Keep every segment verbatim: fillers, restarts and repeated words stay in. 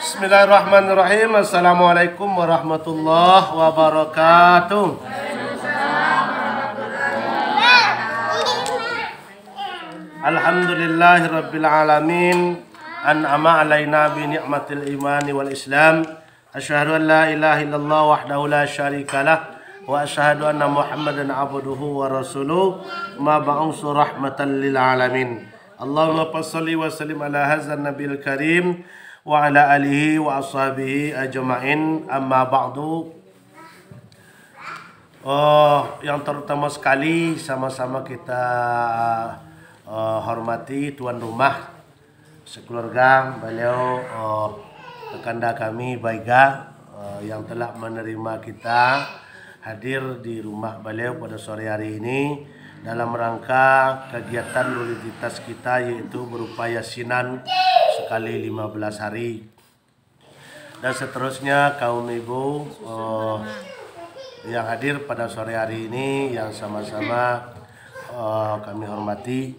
Bismillahirrahmanirrahim. Assalamualaikum warahmatullahi wabarakatuh. Alhamdulillahirabbil alamin. An'ama alaina bi ni'matil imani wal islam. Asyhadu an la ilaha illallah wahdahu la syarikalah, wa asyhadu anna Muhammadan abduhu wa rasuluh, mab'usu rahmatan lil alamin. Allahumma fasholli wa sallim ala hadzan nabiyil karim wa ala alihi wa ashabihi ajmain, amma ba'du. Oh, yang terutama sekali, sama-sama kita, eh, hormati tuan rumah sekeluarga, beliau, eh, kakanda kami Baiga, eh, yang telah menerima kita hadir di rumah beliau pada sore hari ini dalam rangka kegiatan rutinitas kita, yaitu berupa yasinan sekali lima belas hari. Dan seterusnya, kaum ibu, eh, yang hadir pada sore hari ini, yang sama-sama, eh, kami hormati,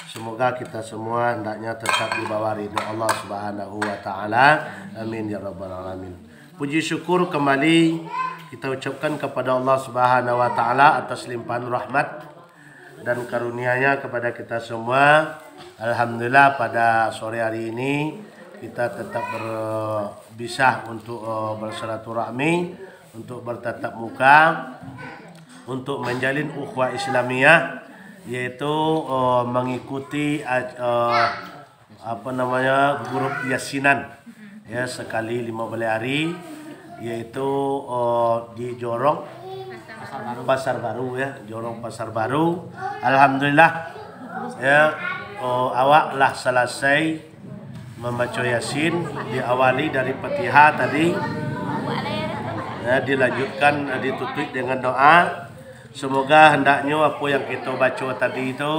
semoga kita semua hendaknya tetap di bawah ridho Allah Subhanahu wa Ta'ala. Amin ya Rabbal Alamin. Puji syukur kembali kita ucapkan kepada Allah Subhanahu wa Ta'ala atas limpahan rahmat dan karunia-Nya kepada kita semua. Alhamdulillah, pada sore hari ini kita tetap ber-, bisa untuk, eh, bersilaturahmi, untuk bertatap muka, untuk menjalin ukhuwah Islamiyah, yaitu, eh, mengikuti, eh, apa namanya, grup yasinan, ya, sekali lima belas hari, yaitu, eh, di Jorong Pasar Baru, ya, Jorong Pasar Baru. Alhamdulillah, ya, eh, awak lah selesai membaca Yasin, diawali dari Fatihah tadi, ya, dilanjutkan, eh, ditutup dengan doa. Semoga hendaknyo apo yang kito baco tadi tu,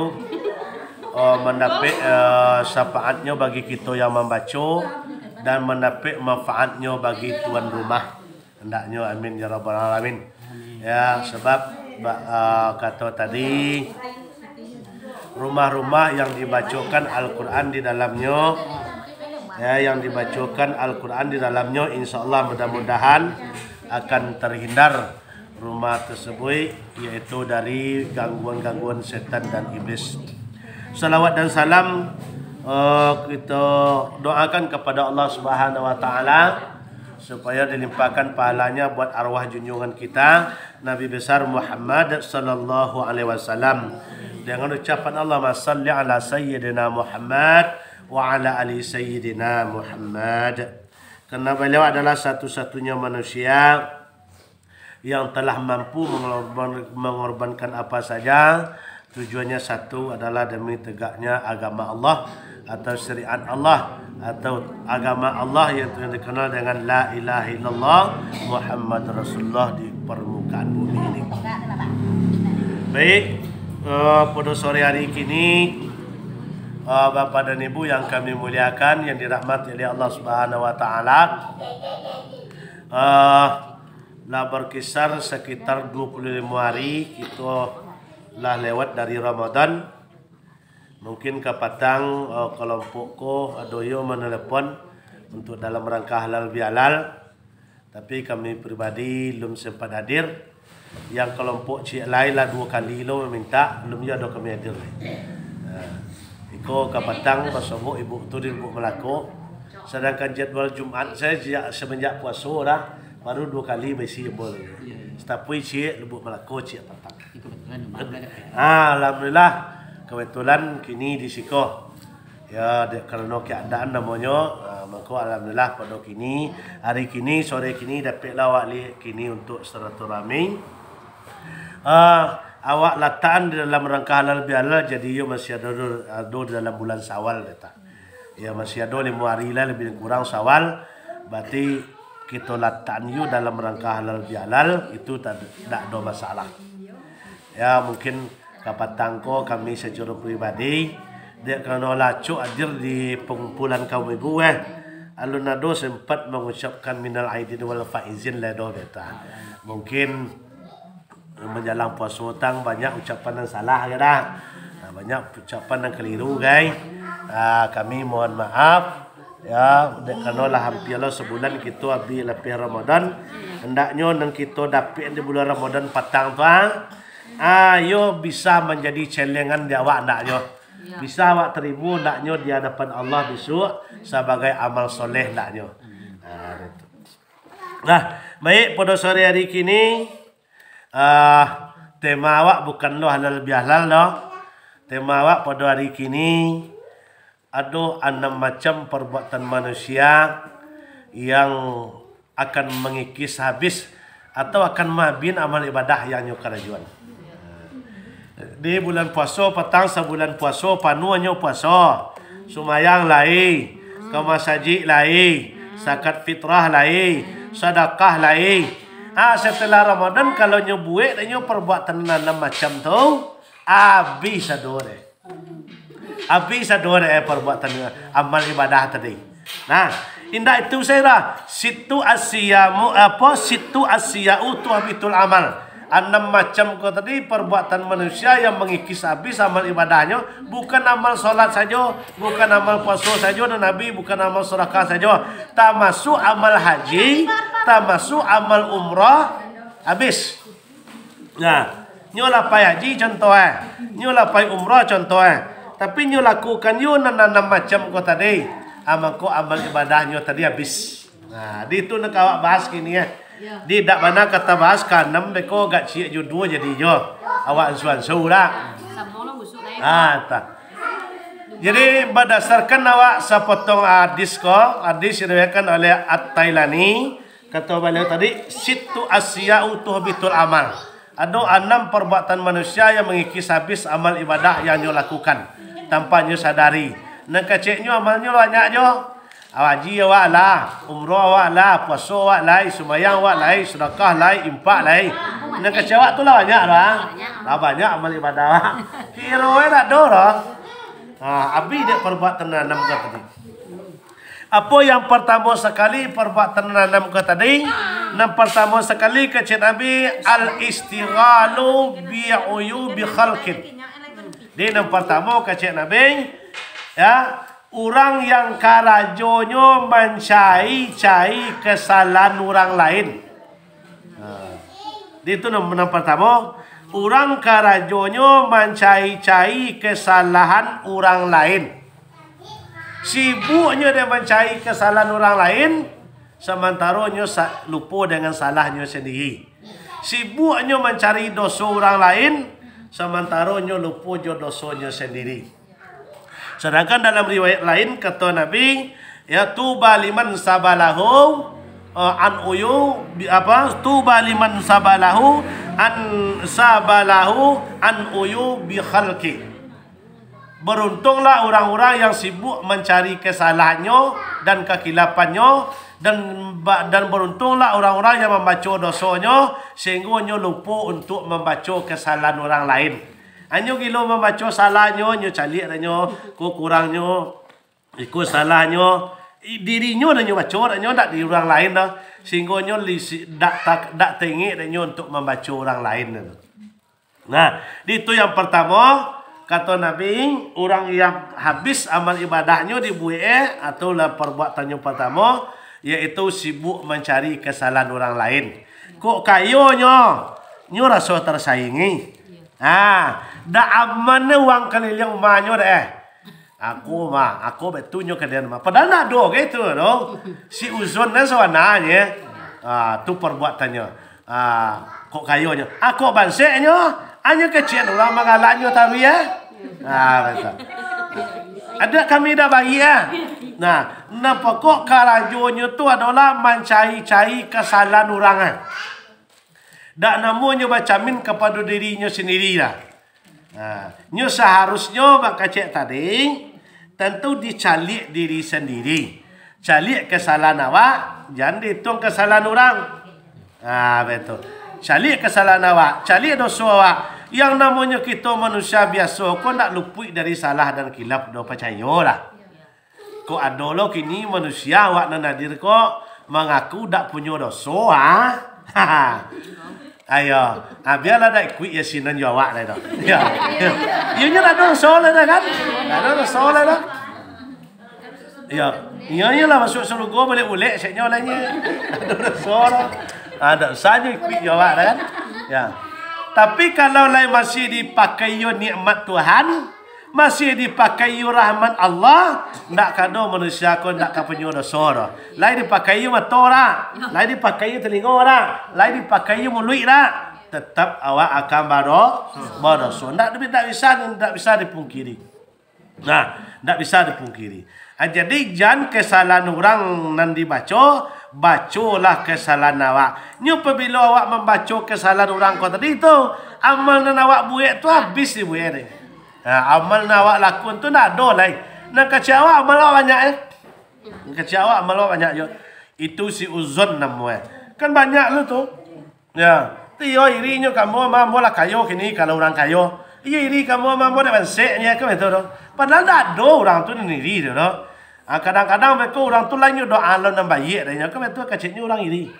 eh, mandapek, eh, syafaatnyo bagi kito yang mambaco, dan mandapek manfaatnyo bagi tuan rumah. Hendaknyo, amin ya rabbal alamin. Ya, sebab ba-, eh, kato tadi, rumah-rumah yang dibacokan Al-Quran di dalamnyo, ya, yang dibacokan Al-Quran di dalamnyo, insya Allah, mudah-mudahan akan terhindar rumah tersebut, yaitu dari gangguan-gangguan setan dan iblis. Salawat dan salam, eh, kita doakan kepada Allah Subhanahu wa Ta'ala, supaya dilimpahkan pahalanya buat arwah junjungan kita, Nabi Besar Muhammad sallallahu alaihi wasallam, dengan ucapan, "Allahumma salli ala Sayyidina Muhammad wa ala ali Sayyidina Muhammad." Karena beliau adalah satu-satunya manusia yang telah mampu mengorban-, mengorbankan apa saja, tujuannya satu, adalah demi tegaknya agama Allah atau syariat Allah atau agama Allah yang, yang dikenal dengan la ilaha illallah Muhammad Rasulullah di permukaan bumi ini. Baik, eh, pada sore hari kini, eh, Bapak dan Ibu yang kami muliakan, yang dirahmati oleh Allah Subhanahu wa Ta'ala, eh, lah berkisar sekitar dua puluh lima hari kito lah lewat dari Ramadan. Mungkin kapatang, eh, kalompok ko ado yo manelepon untuk dalam rangka halal bihalal, tapi kami pribadi lum sempat hadir. Yang kalompok ciek lai lah duo kali lo maminta, lum yo ado kami hadir lai. Nah, iko kapatang basogok ibu tu di Lubuk Melako. Sedangkan jadwal Jumat saya sejak, semenjak puaso dah, baru duo kali baisi jambal. Iya, iya. Setapui ciek Lubuk Melako ciek patang. Iko kebetulan Jumat lah, Kak. Ah, alhamdulillah, kebetulan kini di siko. Ya, dek karano keadaan namonyo, ah, mako alhamdulillah pado kini, hari kini, sore kini, dapeklah awak liek kini untuk silaturahmi. Ah, awak latakan di dalam rangka halal bihalal, jadi iyo masih ado, ado di dalam bulan Syawal, kata. Ya, masih ado limo hari lah lebih kurang Syawal. Berarti kito latakan yo dalam rangka halal bihalal, itu tak, tak ado masalah. Ya, mungkin kapatang ko kami secara pribadi, dek karano lah acok hadir di pengumpulan kaum ibu, eh, alun ado sempat mengucapkan minal aidin wal faizin lah doh, beta. Mungkin menjelang puaso tang banyak ucapan yang salah, kan dah? Nah, banyak ucapan yang keliru, guys. Ah, kami mohon maaf. Ya, dek karano lah hampir lo sabulan kito abih lapeh Ramadan. Hendaknyo nan kito dapek di bulan Ramadan patang tu, ah, ayo bisa manjadi celengan di awak hendaknyo. Ya. Bisa awak tarimo hendaknyo di hadapan Allah bisuak sabagai amal soleh hendaknyo. Ah, itu. Nah, baik, pado sore hari kini, ah, tema awak bukan lo halal bihalal doh. Tema awak pado hari kini, ado anam macam parbuatan manusia yang akan mangikis habis atau akan maabih amal ibadah yang nyo karajoan. Di bulan puaso, patang sabulan puaso, panuahnyo puaso. Sumayang lai, ka masajik lai, zakat fitrah lai, sadakah lai. Ah, setelah Ramadan, kalau nyo buek dek nyo parbuatan anam macam tu, abih sado deh. Abih sado deh parbuatan amal ibadah tadi. Nah, indak itu sajo lah. Situ asiyamu, apa, situ asiyau tu habitul amal. Anam macam ko tadi, parbuatan manusia yang mangikis habis amal ibadahnyo, bukan amal salat sajo, bukan amal puaso sajo, nan Nabi, bukan amal sadakah sajo, tamasuak amal haji, tamasuak amal umrah, habis. Nah, nyo lah pai haji contoh eh, nyo lah pai umrah contoh eh, tapi nyo lakukan yo nan anam macam ko tadi, ah, mangko amal ibadahnyo tadi habis. Nah, di tu nak awak bahas kini, eh. Ya. Di dak bana kata bahas ka anam beko agak ciek jo duo jadi jo. Awak ansu-ansu lah. Samo lah busuk, eh. Ah, tah. Jadi, berdasarkan awak sapotong hadis ko, hadis diriwayatkan oleh At-Tailani, kata beliau tadi, "Sittu asya'u tuhbitul amal." Ado anam parbuatan manusia yang mangikis habis amal ibadah yang nyo lakukan, tanpa nyo sadari. Nan keceknyo amalnyo banyak jo. Haji awak lah, umrah awak lah, puaso awak lai, sumayang awak lai, sadakah lai, impak lai. Nan kecek awak tu lah banyak lah. Lah banyak amal ibadah awak. Kiro eh tak ado lah. Ha, abih dek parbuatan anam ko tadi. Apo yang partamo sakali parbuatan anam ko tadi? Nan partamo sakali kecek Nabi, al-istighalu bi uyubi khalqin. Jadi nan partamo kecek Nabi, ya, urang yang karajonyo mancari-cari kesalahan urang lain. Ha. Di tu nan, nan partamo, urang karajonyo mancari-cari kesalahan urang lain. Sibuknyo dek mancari kesalahan urang lain, samantaro nyo sa-, lupo dengan salahnyo sandiri. Sibuknyo mancari doso urang lain, samantaro nyo lupo jo dosonyo sandiri. Sadangkan dalam riwayat lain, kato Nabi, ya, "Tuba liman sabalahu, eh, an uyu bi-, apa, tuba liman sabalahu an, sabalahu an uyu bi khalqi." Baruntunglah urang-urang yang sibuk mancari kasalahannyo dan kakilapannyo, dan ba-, dan baruntunglah urang-urang yang mambaco dosonyo, sahinggo nyo lupo untuak mambaco kasalahan urang lain. Hanyo gilo mambaco salahnyo, nyo caliak dek nyo, ko kurangnyo, iko salahnyo, i-, dirinyo dah nyo baco, dak nyo dak di urang lain dah, sahinggo nyo lisi-, dak ta-, dak taingek dek nyo untuak mambaco urang lain tu. Nah, di tu yang partamo, kato Nabi, urang yang habis amal ibadahnyo dibuek, eh, atau lah parbuatannyo partamo, yaitu sibuk mancari kasalahan urang lain. Kok kayonyo, nyo raso tasaingi. Ha, dak aman ni uang kaliliang umahnyo dak, eh. Ako mah, ako batunyo ka den mah. Padahal ndak ado gai tu, tu. Si Uzon nan sabananyo. Ah, tu parbuatannyo. Ah, kok kayonyo. Ah, kok banseknyo. Hanyo kecek urang manggalaknyo taruih, eh. Ah, batua. Ado kami dah baik, eh. Nah, nan pokok karajonyo tu adolah mancari-cari kasalahan urang, eh. Dak namonyo bacamin kapado dirinyo sandiri lah. Ha, nyo saharusnyo bakecek tadi, tantu dicaliak diri sandiri. Caliak kasalahan awak, jan diituang kasalahan urang. Ha, batua. Caliak kasalahan awak, caliak doso awak. Yang namonyo kito manusia biaso ko ndak lupuik dari salah dan kilaf doh, pacayolah. Kok ado lo kini manusia awak nan hadir ko mangaku dak punyo doso, ha? Ayo, ha, bialah dak ikuik Yasin nan jo awak lai tu. Yo. Yo, nyo dak ado doso lai dah kan? Dak ado doso lai dah. Iyo. Iyo, iyolah, masuak sarugo bulek-bulek, seknyo lah nyo. Ado doso lah. Ah, ndak usah nyo ikuik jo awak dah, kan? Ya. Tapi kalau lai masih dipakai yo nikmat Tuhan, masih dipakai yo rahmat Allah, ndak ka ado manusia ko ndak ka punyo doso doh. Lai dipakai yo mato dak? Lai dipakai yo talingo dak? Lai dipakai yo muluik dak? Tetap awak akan bado-, badoso. Ndak, ndak bisa, ndak bisa dipungkiri. Nah, ndak bisa dipungkiri. Ah, jadi, jan kesalahan urang nan dibaco, bacolah kesalahan awak. Nyo pabilo awak mambaco kesalahan urang ko tadi tu, amal nan awak buek tu habis dibuek deh. Nah, amal nan awak lakukan tu ndak ado lai. Nan kecek awak, amal awak banyak, eh. Nan kecek awak, amal awak banyak jo. Itu suuzon namo, eh. Kan banyak lu tu. Ya, tu iyo iri nyo ka ambo, ambo lah kayo kini, kalau urang kayo. Iyo iri ka ambo, ambo dek banseknyo, kan baitu doh. Padahal ndak ado urang tu nan iri tu doh. Ah, kadang-kadang beko urang tu lah nyo doa lo nan baiak dek nyo, kan baitu keceknyo urang iri.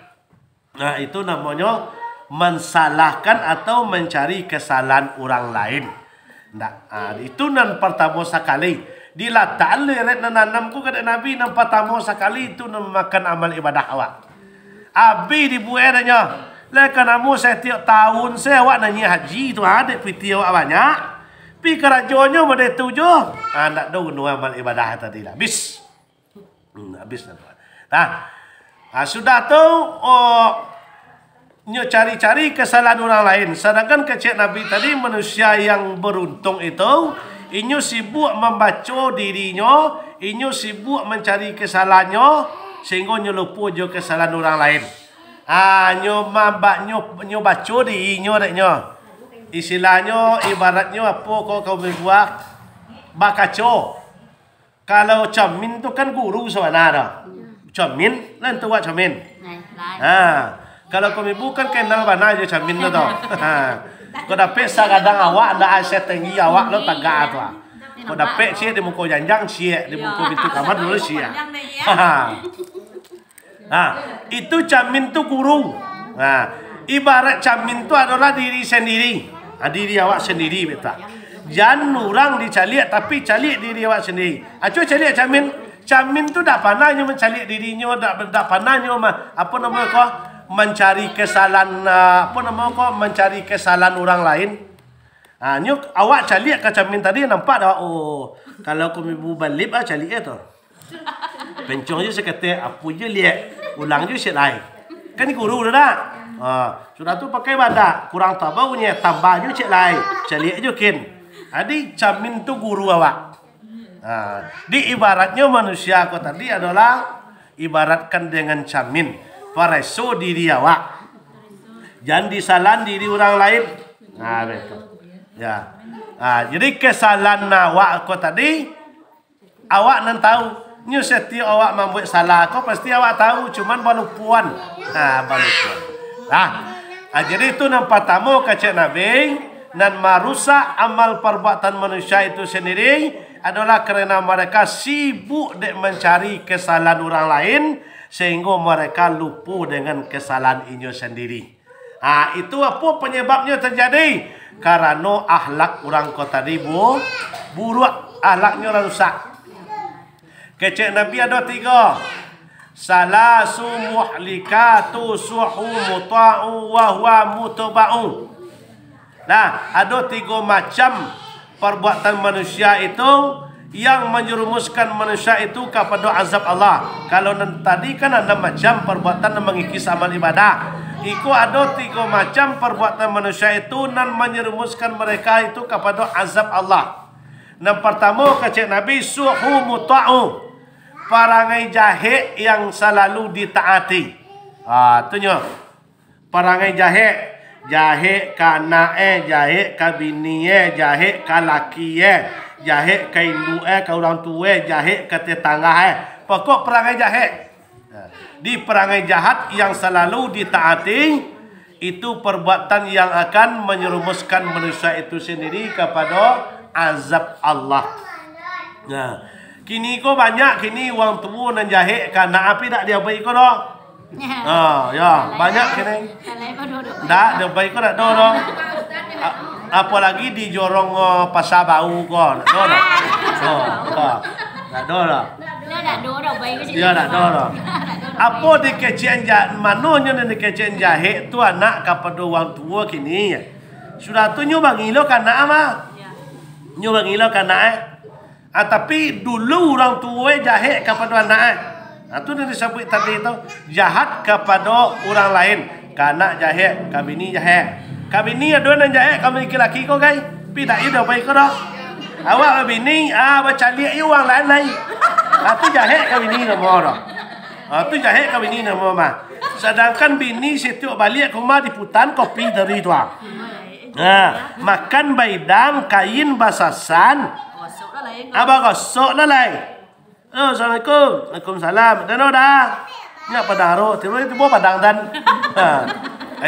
Nah, itu namonyo mansalahkan atau mancari kesalahan urang lain. Ndak, ah, itu nan partamo sakali. Dilatakan lirek nan anam ko ka dek Nabi, nan partamo sakali itu nan mamakan amal ibadah awak. Abih dibuek dek nyo. Lai ka namo satiok taun se awak naiak haji tu, ah, dek pitih awak banyak. Pi karajonyo model tu jo. Ah, ndak ado guno amal ibadah tadi lah. Habis. Hmm, habis lah, Tuan. Nah, ah, sudah tu, oh, nyo cari-cari kesalahan urang lain. Sadangkan kecek Nabi tadi, manusia yang beruntung itu, inyo sibuk mambaco dirinyo, inyo sibuk mancari kesalahannyo, sehinggo nyo lupo jo kesalahan urang lain. Ah, nyo mamba-, nyo, nyo baco dirinyo dek nyo. Istilahnyo, ibaratnyo apo ko, kaum ibu ah, bakaco. Kalau camin tu kan guru sabana tu. Camin, lah tu awak camin. Ha, kalau kaum ibu kan kenal bana jo camin tu, tu. Ha. Kok dapek sagadang awak, ndak asa tinggi awak lo tagak tu. Kok dapek ciek di muko janjang, ciek di muko pintu kamar dulu, ciek. Ha. Nah, itu camin tu guru. Nah, ibarat camin tu adolah diri sandiri. Ha, diri awak sandiri, beta. Jan urang dicaliak, tapi caliak diri awak sandiri. Ha, cubo caliak camin. Camin tu dak panah nyo mancaliak dirinyo, dak, dak panah nyo ma-, apo namo ko, mancari kesalahan, ah, apo namo ko, mancari kesalahan urang lain. Ha, nyo awak caliak ka camin tadi, nampak dak? Oh, kalau kaum ibu balip, ah, caliak tu. Pencong je saketek, apo je liek, ulang je siap lai. Kan guru tu dak? Ha, sudah tu pakai badak, kurang tabau nye, tambah je siap lai. Caliak je kin. Jadi camin tu guru awak. Ha, di ibaratnyo manusia ko tadi adolah ibaratkan dengan camin, pareso diri awak. Jan disalahan diri urang lain. Nah, betul. Ya. Ha, jadi kesalahan awak ko tadi, awak nan tahu. Nyo satiok awak mambuek salah ko, pasti awak tahu, cuman balupoan. Ha, balupoan. Nah, ha, jadi itu nan partamo kecek Nabi, nan marusak amal perbuatan manusia itu sendiri adalah karena mereka sibuk dek mencari kesalahan orang lain, sehingga mereka lupo dengan kesalahan inyo sendiri. Ha, itu apo penyebabnyo terjadi? Karano akhlak urang ko tadi bu-, buruak, akhlaknyo lah rusak. Kecek Nabi ado tigo. Salasu muhlikatu suhu muta'u wa huwa mutba'u. Nah, ado tigo macam perbuatan manusia itu yang menjerumuskan manusia itu kapado azab Allah. Kalau nan tadi kan anam macam perbuatan nan mangikis amal ibadah. Iko ado tigo macam perbuatan manusia itu nan menjerumuskan mereka itu kapado azab Allah. Nan partamo, kecek Nabi, suhu muta'u, parangai jahek yang salalu ditaati. Ha, tu nyo. Parangai jahek, jahek ka anak e, jahek ka bini e, jahek ka laki e, jahek ka induak e, ka urang tuo e, jahek ka tetangga e. Pokok parangai jahek. Nah, di parangai jahat yang salalu ditaati, itu perbuatan yang akan menyerumuskan manusia itu sendiri kapado azab Allah. Nah, kini ko banyak kini urang tuo nan jahek ka anak, api dak diabai ko doh. Ha, ya, banyak kini. Dak diabai ko dak doh doh. A-, apolagi di jorong, oh, Pasa Bau ko, dak doh doh. Oh, ha, dak doh doh. Yo, dak ado doh. Apo dikecekan ja-, manonyo nan dikecekan jahek tu anak kapado urang tuo kini? Sudah tu nyo bangih lo ka anak mah. Nyo bangih lo ka anak, eh. Ah, tapi dulu urang tuo, eh, jahek kapado anak, eh. Ah, tu nan disabuik tadi tu, jahat kapado urang lain. Ka anak jahek, ka bini jahek. Ka bini ado nan jahek, ka laki-laki ko, gai. Pi dak ado baik ko doh. Awak babini, ah, bacaliak jo urang lain lai. Ah, tu jahek ka bini namo doh. Ah, tu jahek ka bini namo mah. Sadangkan bini satiok baliak ka rumah diputaan kopi tadi tu, ah. Nah, makan baidang, kain basasan. Ah, bagosok lah lai. Oh, assalamualaikum. Waalaikumsalam. Dano dah. Nyak padang aro, tibo-tibo padang dan. Ha.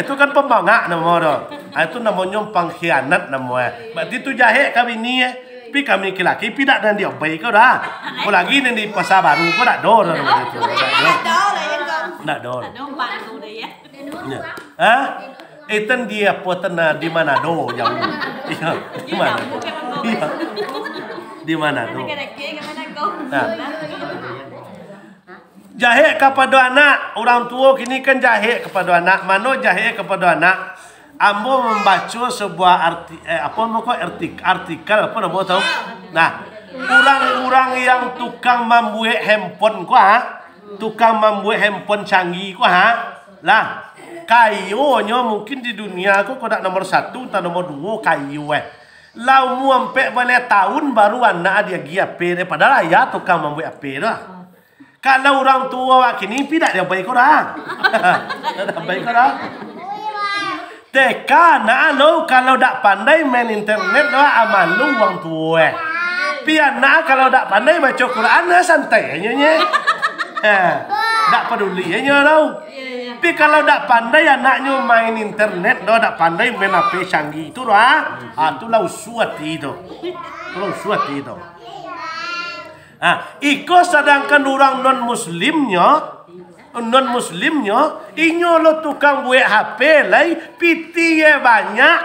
Itu kan pambangak namo tu. Ha, itu namonyo pangkhianat namo, eh. Berarti tu jahek ka bini, eh. Pi kami laki-laki, pi dak nan di Abai ko dah. Ko lagi nan di Pasar Baru ko dak do dah namo tu. Dak do. Dak do. Yo. Ha? Eh, tan di apo tan, ah, di Manado jauah. Iyo, di Manado. Iyo. Di Manado. Nah. Jahek kapado anak, urang tuo kini kan jahek kapado anak. Mano jahek kapado anak? Ambo mambaco sabuah arti-, eh, apo namo ko, artik-, artikel, apo namo tau? Nah, urang-urang yang tukang mambuek handphone ko, ha? Tukang mambuek handphone canggih ko, ha? Lah, kayonyo mungkin di dunia ko, kok dak nomor satu, antah nomor duo kayo, eh. Lah umua ampek baleh taun baru anak diagiah H P deh, padahal ayah tukang mambuek H P tu. Kalau urang tuo awak kini, pi dak diabai ko dah. Dak diabai ko dah. T K anak lo, kalau dak pandai main internet doh, ah, malu urang tuo, eh. Pi anak kalau dak pandai baco Quran, ah, santai nyo, nye. Eh, dak paduli nyo tau. Tapi kalau dak pandai anaknyo main internet doh, dak pandai main H P canggih tu doh, ah. Ah, tu lah usu ati tu. Tu lah usu ati tu. Ah, iko sadangkan urang non muslimnyo, non muslimnyo, inyo lo tukang buek H P lai, pitih e banyak,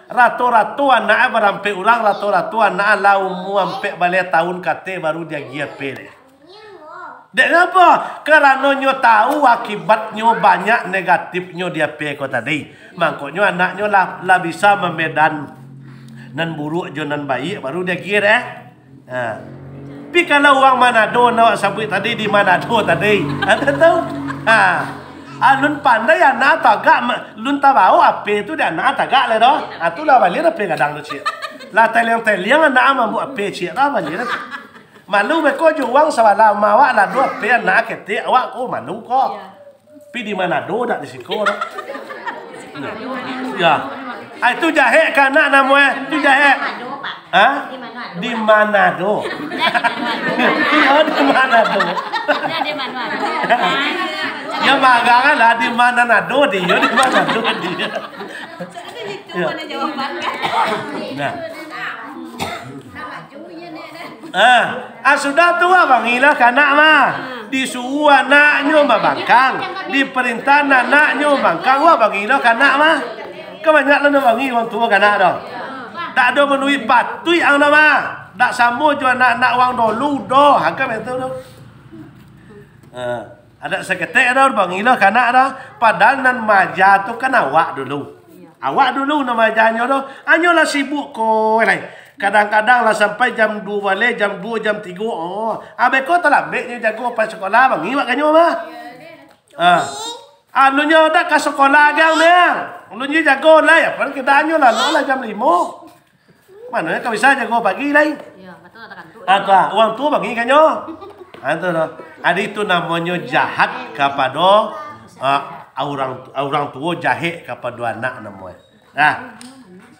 rato-rato anak e barampek urang, rato-rato anak e lah umua ampek baleh taun kateh baru diagiah H P deh. Dek apo? Karano nyo tau akibatnyo banyak negatifnyo di H P ko tadi. Mangkonyo anaknyo lah, lah bisa mambedakan nan buruak jo nan baiak, baru diagiah deh. Ha. Tapi kalau urang Manado, nan awak sabuik tadi di Manado tadi. Ado tau? Ha. Alun pandai anak tagak, ma-, lun tabaok H P tu di anak tagak lai doh. Ha, tu lah balian H P gadang tu, ciek. Lah teliang-teliang anak mambuek H P, ciek, lah balian. Malu beko jo urang sabalah rumah awak lah ado H P anak ketek awak ko, malu ko. Tapi di Manado, dak di siko doh. Yo. Ah, itu jahek ka anak namo e. Itu jahek. Ha? Di Manado. Iyo, di Manado. Yo, magang lah, di Manado dio, di Manado dio. Yo. Nah. Ah, ah, sudah tu, ah, bangilah ka anak mah. Disuruah anaknyo mambangkang, diparintahan anaknyo mambangkang, wah, bangilah ka anak mah. Kan banyak lah nan bangih urang tuo ka anak doh. Dak ado manuruik patuik ang doh mah. Dak samo jo anak-anak urang dulu doh, ha, kan itu doh. Ah. Dak saketek doh, bangilah ka anak doh. Padahal nan maaja tu kan awak dulu. Awak dulu nan maajanyo doh. Anyo lah sibuk ko lai. Kadang-kadang lah sampai jam duo baleh, jam duo, jam tigo. Oh, abeh ko talambeknyo jago pai sakolah, bangi awak ka nyo mah. Ah. Alun nyo dak ka sakolah agiah, Nang. Alun nyo jago lai, apo keadaannyo lah, lah jam limo. Mano ka bisa jago pagi lai? Iyo, batua takantuk. Ah, tu, ah, urang tuo bangi ka nyo. Ah, tu doh. Jadi itu namonyo jahat kapado, ah, urang, urang tuo jahek kapado anak namo e. Nah,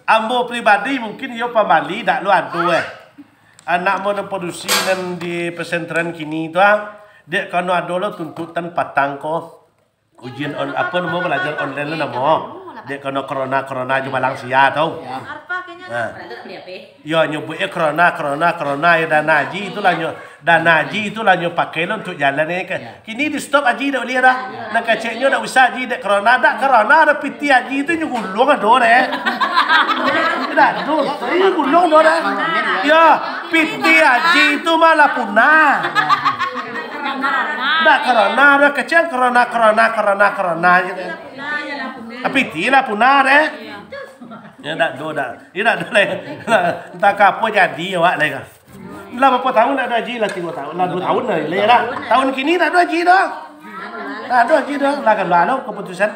ambo pribadi mungkin iyo pambali dak lo ado, eh. Anak mo nan padusi nan di pesantren kini tu, ah, dek kano ado lo tuntutan patang ko. Ujian on-, apo namo, balajar online lo namo. Dek kano corona-corona jo balang sia tu. Yo. Ha. Yo, nyo buek e corona, corona, corona, yo, dana haji tu lah nyo, dana haji tu lah nyo pakai lo untuak jalan e kan. Yo. Kini di stop haji dak buliah dah. Nan keceknyo dak usah haji dek corona, dak corona ado piti haji tu nyo gulung ado deh. Dak ado, nyo gulung ado deh. Yo, piti haji tu malah punah. Ndak karona doh, kecek karona, karona, karona, karona je. Tapi ti lah punah deh. Ya, ndak do, ndak. Ya, ndak do leh. Entah ka apo jadi awak leh ka. Lah, berapa tahun ndak ado haji? Lah, tiga tahun. Lah, dua tahun lah, lah, lah. Tahun kini ndak ado haji doh. Ndak ado haji doh. Lah, kan, lah, lo keputusan.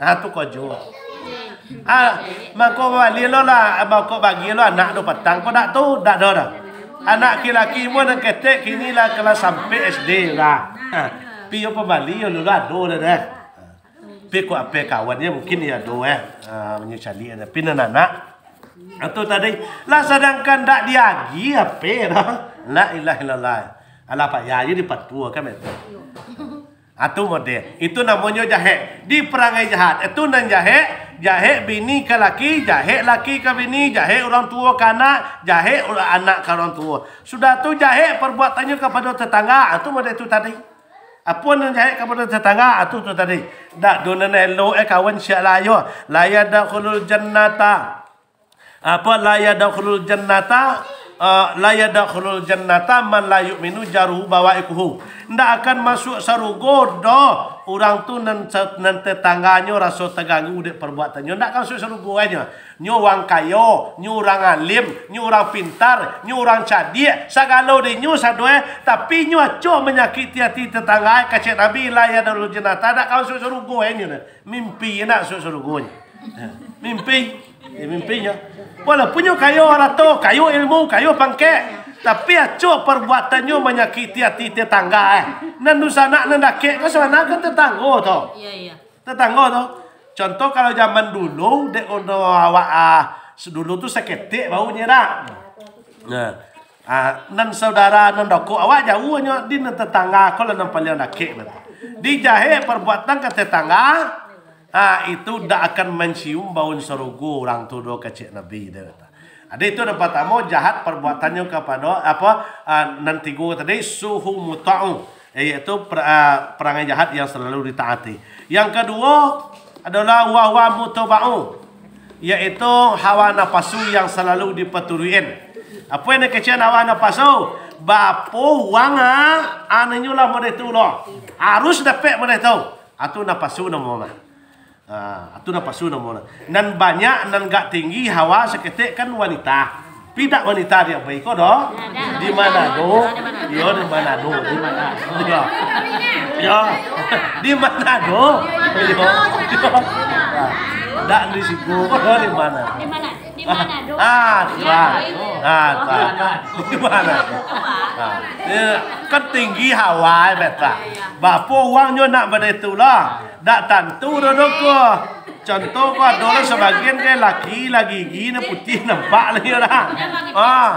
Ah, tu kojo. Ah, mangko bali lo lah, mangko bagi lo anak tu patang. Kok ndak tu, ndak ado doh. Anak laki-laki mu nan ketek kini lah kelas sampai S D lah. Ha, pi yo pambali yo dulu ado lah dah. Pi kok ape kawan yo mungkin yo ado eh. Ha, menyesali tapi nan anak. Atau tadi lah sadangkan ndak diagi ape doh. La ilaha illallah. Alah payah yo dipatuakan betul. Atu model. Itu namonyo jahek. Di perangai jahat. Itu nan jahek. Jahek bini ka laki, jahek laki ka bini, jahek urang tuo ka anak, jahek ur-, anak ka urang tuo. Sudah tu jahek perbuatannyo kapado tetangga. Atu model tu tadi. Apo nan jahek kapado tetangga? Atu tu tadi. Dak do nan elok eh kawan siak layo. La yadkhulul jannata. Apa, la yadkhulul jannata, eh, la yadkhulul jannata man la yu'minu jaruhu bawaikuhu. Ndak akan masuk sarugo doh urang tu nan sa-, nan tetangganyo raso taganggu dek perbuatannyo. Ndak akan masuk sarugo nyo. Nyo urang kayo, nyo urang alim, nyo urang pintar, nyo urang cadiak, sagalo dek nyo sado eh, tapi nyo acok manyakiti ati tetangga eh, kecek Nabi, la yadkhulul jannata, ndak akan masuk sarugo eh nyo. Mimpi nak masuk sarugo nyo. Ha, mimpi. Ya, mimpi nyo. Walaupun nyo kayo harato, kayo ilmu, kayo pangkek, tapi acok perbuatannyo manyakiti ati tetangga eh. Nan dunsanak nan dakek ko sabananyo kan tetanggo tu. Iya, iya. Tetanggo tu. Contoh kalau zaman dulu, dek undo awak ah, dulu tu saketek baunyo dak. Nah, ah, nan saudara nan dokok awak jauah nyo di nan tetangga ko lah nan paliang dakek batua. Dijahek perbuatan ka tetangga, ah, itu dak akan mancium baun sarugo urang tu doh kecek Nabi dah kata. Jadi itu nan pertamo jahat perbuatannyo kapado apa, ah, nan tigo tadi suhu muta'u, yaitu per-, ah, perangai jahat yang selalu ditaati. Yang kaduo, adalah wa huwa mutaba'u, yaitu hawa napasu yang salalu dipaturuikan. Apo nan dikecek hawa napasu? Baapo urang, ah, anaknyo lah model tu lo. Harus dapek model tu. Atu napasu namo mah. Ah, atu napasu namo mah. Nan banyak, nan gak tinggi hawa saketek kan wanita. Pidak wanita di Abai ko doh? Di Manado? Iyo, di Manado, di Manado. Iyo. Iyo. Di Manado? Iyo. Dak di situ, di Manado. Di Manado. Ah, tu lah. Ah, tu lah. Di Manado. Ah, iyo, kan tinggi hawa, beta. Baapo urangnyo nak bana tu lah? Dak tantu doh, doh ko. Contoh ko, ado lah sabagian kan laki lah gigi nan putiah nampak lah, iyo lah. Ah,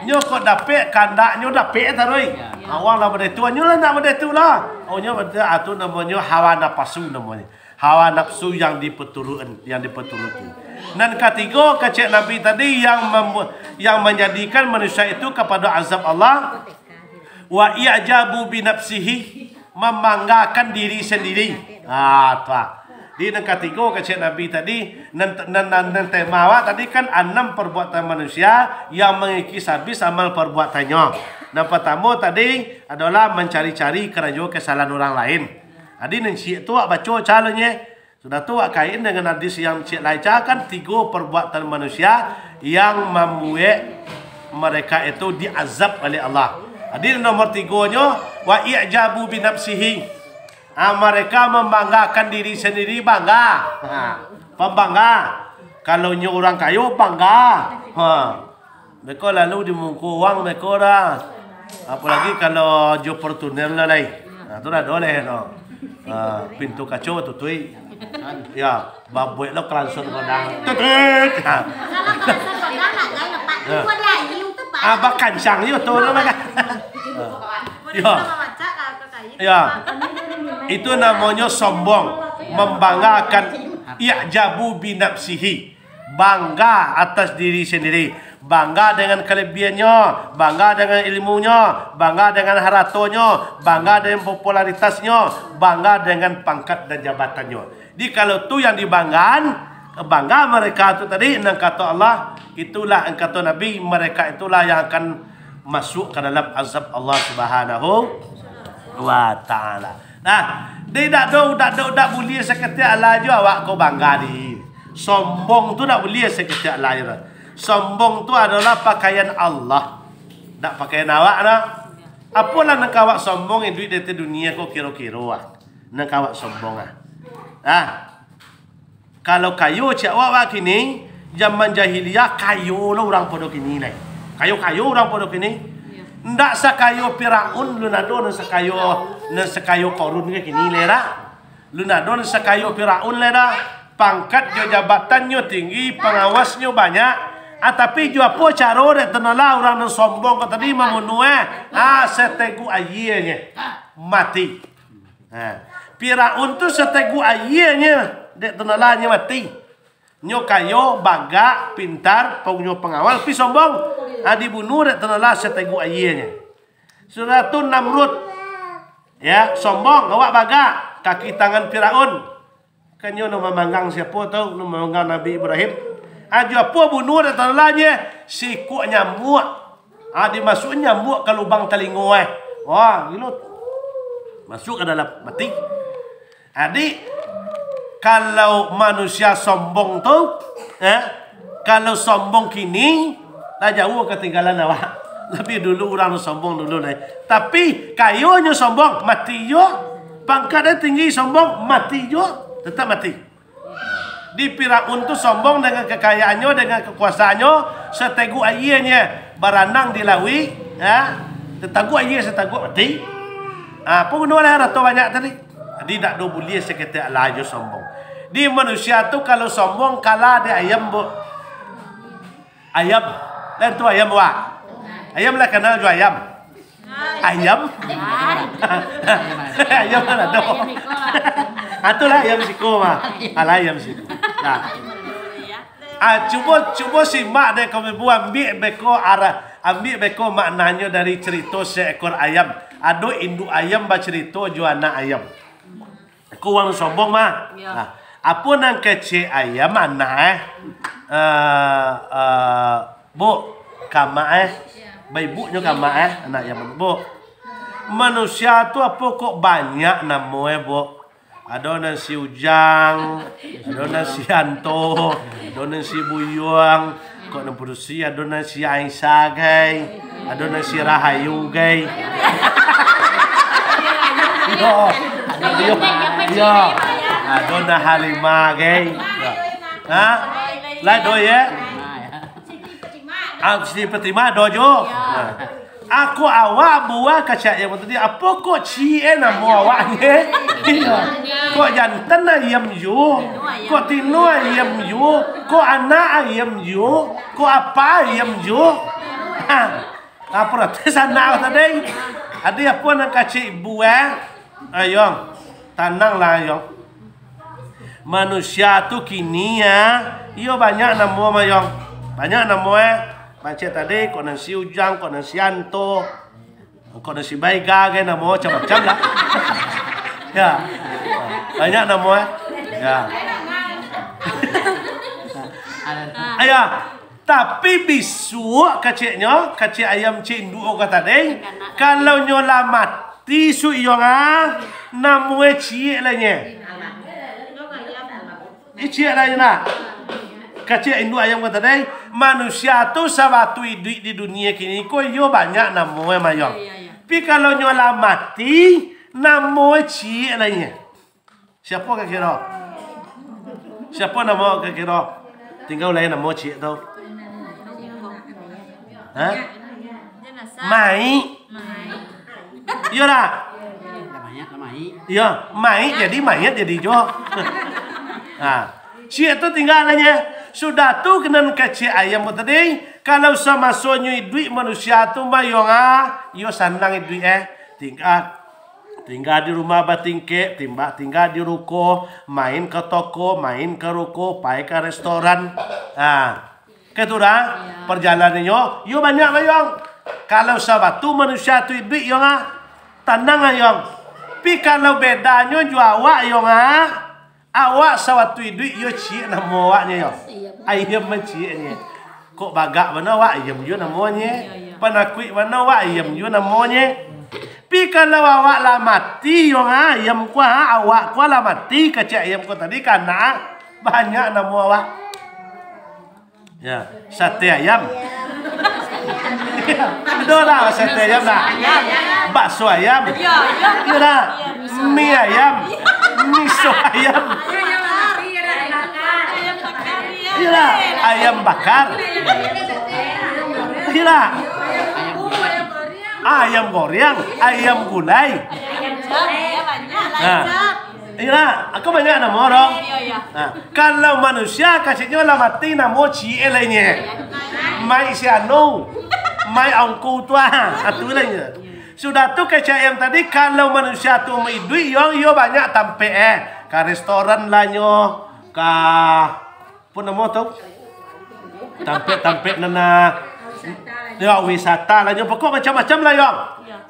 nyo kok dapek, kandaknyo dapek taruih. Awak lah model tu, nyo lah nak model tu lah. Oh, nyo model tu, ah, tu namonyo hawa napasu namonyo. Hawa nafsu yang dipaturukan, yang dipaturuti. Nan katigo, kecek Nabi tadi, yang membu-, yang manjadikan manusia itu kapado azab Allah, wa i'jabu binafsihi, mambanggakan diri sandiri. Ah, tu ah. Di nan katigo kecek Nabi tadi, nan, nan, nan, nan tema awak tadi kan anam perbuatan manusia yang mangikis habis amal perbuatannyo. Nan pertamo tadi adolah mancari-cari karajo kesalahan urang lain. Jadi nan ciek tu awak baco calonye. Sudah tu, awak kain dengan hadis yang ciek lai, kan tigo perbuatan manusia yang mambuek mereka itu diazab oleh Allah. Hadis nomor tigonyo, wa i'jabu binafsihi. Ha, mereka membanggakan diri sendiri, bangga. Ha, pembangga. Kalau nyo urang kayo, bangga. Ha. Beko lalu di muko urang beko dah. Apolagi kalau jo Fortuner lah lai. Nah, tu dah doleh tu. Ah, pintu kaco tutuik. Ya, babuek lo kelanson kodang. Tutuik. Ha. Ya. Ah, bakancang jo tu lo kan. Ya. Ya. Itu namonyo sombong, membanggakan, i'jabu binafsihi. Bangga atas diri sendiri, bangga dengan kelebihannya, bangga dengan ilmunya, bangga dengan haratonyo, bangga dengan popularitasnyo, bangga dengan pangkat dan jabatannya. Jadi kalau tu yang dibanggaan, bangga mereka tu tadi, nan kato Allah, itulah, nan kato Nabi, mereka itulah yang akan masuk ke dalam azab Allah Subhanahu. Wa Ta'ala. Nah, di dak do, dak do, dak buliah saketek alah jo awak ko bangga di. Sombong tu dak buliah saketek alah jo. Sombong tu adolah pakaian Allah, dak pakaian awak nah. Apolah nan ka awak sombong iduik di ateh dunia ko kiro-kiro ah. Nan ka awak sombong ah. Ah. Kalau kayo cak awak, awak kini, zaman jahiliah kayo lo urang pado kini lai. Kayo-kayo urang pado kini. Ndak sakayo Firaun, lun ado nan sakayo, nan sakayo Korun ka kini lai dak. Lun ado nan sakayo Firaun lai dak. Pangkat jo jabatannyo tinggi, pangawasnyo banyak. Ah, tapi jo apo caro dek tu nah lah urang nan sombong ko tadi mambunuah eh? Ah, sateguk ayianyo mati. Ha. Firaun tu sateguk ayianyo, dek tu nah lah nyo mati. Nyo kayo, bagak, pintar, punyo pangawal, tapi sombong. Ha, dibunuah dek tu nah lah sateguk ayianyo. Sudah tu Namrud, ya, sombong, awak bagak, kaki tangan Firaun. Kan nyo nan mamanggang siapo tu, nan mamanggang Nabi Ibrahim. Ha, jo apo bunuah dek tu nah lah nyo, sikuak nyamuak. Ah, dimasuak nyamuak ka lubang talingo eh. Wah, gilo. Masuak ka dalam, mati. Jadi, kalau manusia sombong tu, eh, kalau sombong kini, lah jauah katinggalan awak. Labiah dulu urang tu sombong dulu lai. Tapi, kayonyo sombong, mati juo. Pangkatnyo tinggi, sombong, mati juo. Tetap mati. Di Firaun tu sombong dengan kakayaannyo, dengan kakuasaannyo, sateguk ayianyo baranang di lauik, ha? Sateguk ayia, sateguk mati. Ha, apo guno lah arato banyak tadi? Jadi, dak do buliah saketek alah jo sombong. Di manusia tu kalau sombong kalah dek ayam, Bu. Ayam. Lain tu ayam, wak. Ayam lah kanal jo ayam. Ayam. Ayam kan ado. Ah, tu lah ayam siko mah. Alah ayam siko. Nah. Ah, cubo, cubo simak dek kami bu, ambiak beko arah, ambiak beko maknanyo dari cerito seekor ayam. Ado induk ayam bacerito jo anak ayam. Ko urang sombong mah. Yo. Nah, apo nan kecek ayam anak eh? Eh, eh, Bu, kamak eh. Yo. Baibuknyo kamak eh, anak ayam, Bu. Manusia tu apo kok banyak namo eh, Bu? Ado nan si Ujang, ado nan si Anto, ado nan si Buyuang, kok nan padusi, ado nan si Aisyah, gai. Ado nan si Rahayu, gai. Yo, yo, yo. Ado nan Halimah, gai. Yo. Ha? Lai do, ye? Ah, Siti Fatimah ado jo. Yo. Ha. Ako awak buah kacak ayam tadi, apo kok ciek eh namo awak ni? Iyo. Kok jantan ayam jo? Kok tino ayam jo? Kok anak ayam jo? Kok apa ayam jo? Ha. Apo rati sanak tadi? Adi apo nan kacik ibu eh? Ayo, tananglah ayo. Manusia tu kini ya, iyo banyak namo mayong. Banyak namo eh. Macam tadi, kok nan si Ujang, kok nan si Anto, kok nan si Baiga, kan namo macam-macam lah. Ya. Banyak namo eh. Ya. Ayah, tapi bisuak kaciknyo, kacik ayam cik induk ko tadi, kalau nyo lah mati suik iyo ah, namo eh ciek lah nye. Iciak lah indak. Kacik induk ayam ko tadi, manusia tu sabatu iduik di dunia kini ko iyo banyak namo eh mayong. Tapi kalau nyo lah mati, namo eh ciek lah inyo. Siapo ka kiro? Siapo namo ka kiro? Tingga ulai namo ciek tu. Ha? Maik. Iyo dak? Lah mayat, lah maik. Iyo, maik jadi mayat jadi jo. Ha. Ciek tu tingga lah nye. Sudah tu kenan kacik ayam ko tadi, kalau samasonyo iduik manusia tu mayong ah, iyo sanang iduik eh. Tingga, tingga di rumah batingkek, timba, tingga di ruko, main ka toko, main ka ruko, pai ka restoran. Ha. Ka tu dah, parjalannyo, iyo banyak mayong. Kalau sabatu manusia tu iduik iyo ah, tanang ayong. Tapi kalau bedanyo jo awak iyo ah, awak sabatu iduik iyo ciek namo awaknyo iyo. Ayam mancieknyo. Kok bagak bana awak ayam jo namonyo. Panakuik bana awak ayam jo namonyo. Pi kalau awak lah mati, yo, ha, ayam ko, ha, awak ko lah mati, kaciak ayam ko tadi, kana banyak namo awak. Ya, sate ayam. Ado lah sate ayam lah. Bakso ayam. Iyo lah. Mi ayam. Miso ayam. Iyo lah. Ayam bakar. Iyo lah. Ayam goreng, ayam gulai. Nah. Iyo lah, aku banyak namo dong. Nah, kalau manusia, keceknyo lah mati, namo ciek lainnyo. Mai si anu, mai ongku tu ah, atu lainnyo. Sudah tu kecek ayam tadi, kalau manusia tu maiduik, yo, yo banyak tampek eh. Ka restoran lah nyo, ka Apo namo tu? Tampek-tampek nan, ah, yo, wisata lah nyo. Pokok macam-macam lah, yo.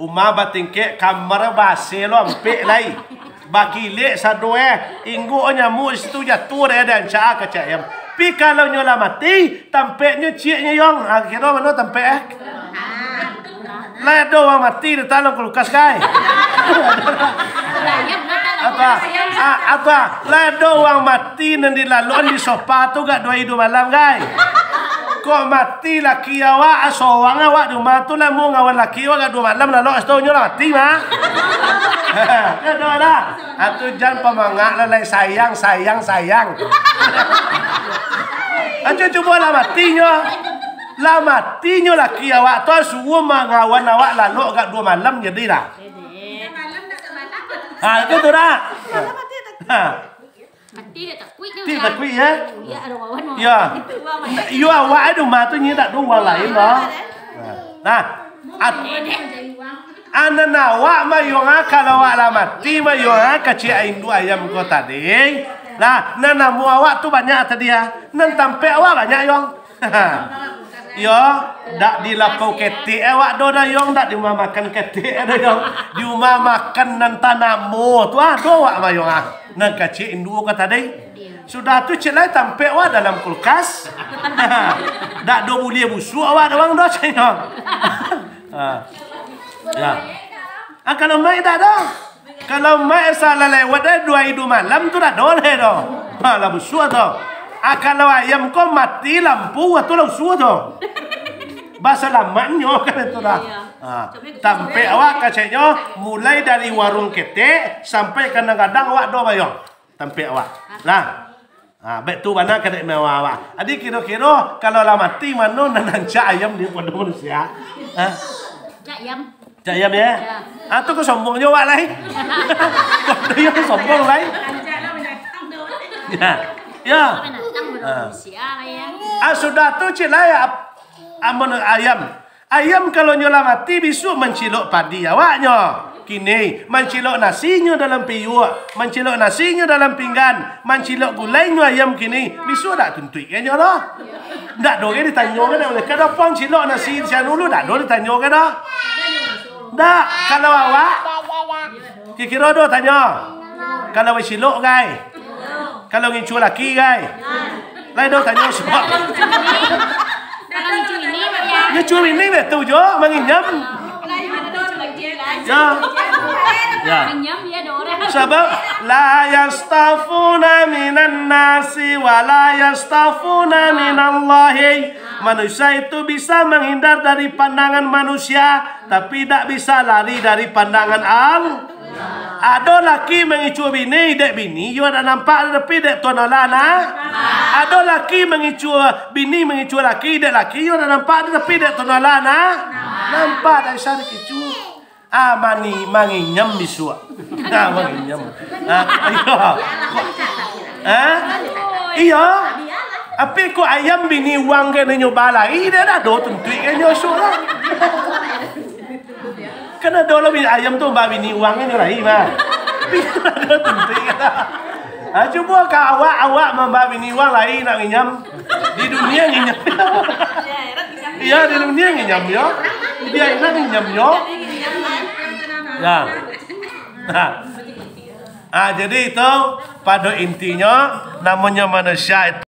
Umah batingkek, kamar ba-AC lo ampek lai. Bagilek sado eh. Inggok nyamuak di situ jatuah deh, rancak kaciak ayam. Pi kalau nyo lah mati, tampeknyo ciek nyo, yo. Ah, kiro mano tampek eh? Lai ado urang mati di dalam kulkas, gai? Apo? Ah, apo? Lai ado urang mati nan dilalok di sofa tu agak duo ari duo malam, gai? Kok mati laki awak, ah, sorang awak di rumah tu, lah mau ngawan laki awak agak duo malam lalok, satonyo lah mati mah. Ado lah. Atu jan pamangak lah, lai sayang, sayang, sayang. Ajo cubo lah matinyo. Lah matinyo laki awak tu, suruah mangawan awak lalok agak duo malam, jadi lah. Ha, itu tu dah. Ha. Mati dah takuik tu. Ti takuik, ya? Ya, ada kawan. Ya. Iyo, awak di rumah tu nyo dak ado urang lain doh. Nah, at-, anan awak mayuang, kalau awak lah mati mayuang, kaciak induak ayam ko tadi. Nah, nan namo awak tu banyak tadi, ya. Nan tampek awak banyak, Yong. Yo, dak di lapau ketek awak do, Dayong, dak di rumah makan ketek, Dayong. Di rumah makan nan tanamo tu ado awak mayuang, ah. Nan kaciak induak ko tadi. Sudah tu, cek lai tampek awak dalam kulkas. Dak do buliah busuak awak doh, Dayong. Ha. Ya. Ah, kalau mai dak ado. Kalau mai salah lewat, eh, duo ari duo malam tu dak ado lai doh. Ha, lah busuak tu. Ah, kalau ayam ko mati lampu, ah, tu lah busuak tu. Basalamatnyo kan itu dah. Iya. Ha, tampek awak keceknyo mulai dari warung ketek sampai kadang-kadang awak do mayuang. Tampek awak. Lah. Ha, bak tu bana kadek mewah awak. Jadi kiro-kiro kalau lah mati mano nan rancak ayam daripado manusia? Ha? Cak ayam. Cak ayam, ya? Ya. Ah, tu ko sombong juo awak lai. Ko tu yo sombong lai. Ya. Ya. Binatang Ha. manusia lah ya. Ah, sudah tu cek lai ap-, amun ayam. Ayam kalau nyo lah mati, bisuak mancilok padi awaknyo. Kini, mancilok nasinyo dalam piyuak, mancilok nasinyo dalam pinggan, mancilok gulainyo ayam kini, bisuak dak tuntuik ka nyo doh. Dak do ge ditanyo ka dak uleh, ka ado puang cilok nasi di sinan dulu, dak do ditanyo ka doh. Dak, kalau awak, kiro-kiro do tanyo. Kalau bacilok gai. Kalau ngincu laki gai. Lai do tanyo supak. Kalau ngincu bini, Pak, ya. Ngincu bini betul jo, manginyam. Ya. Ya. Manginyam, ya, ada orang. Sabab, "La yastafuna minan nasi wa la yastafuna minallahi." Manusia itu bisa menghindar dari pandangan manusia, tapi dak bisa lari dari pandangan Allah. Ado laki mangicu bini, dek bini yo dak nampak, tapi dek Tuhan Allah nah. Ado laki mangicu bini, mangicu laki, dek laki yo dak nampak, tapi dek Tuhan Allah nah. Nampak dak bisa dikicu. Ah, mani, manginyam bisuak. Ah, manginyam. Ah, iyo. Ah? Iyo. Tapi kok ayam bini uang ka nyo balai, dak ado tuntuik ka nyo suak lah. Kan ado lo bini ayam tu ba bini uang nyo lai mah. Tapi dak ado tuntuik ka. Ah, cubo ka awak, awak mamba bini uang lai nak nginyam. Di dunia nginyam. Iya, di dunia nginyam yo. Di akhirat nginyam yo. Ya. Nah. Ah, jadi itu pado intinyo namonyo manusia itu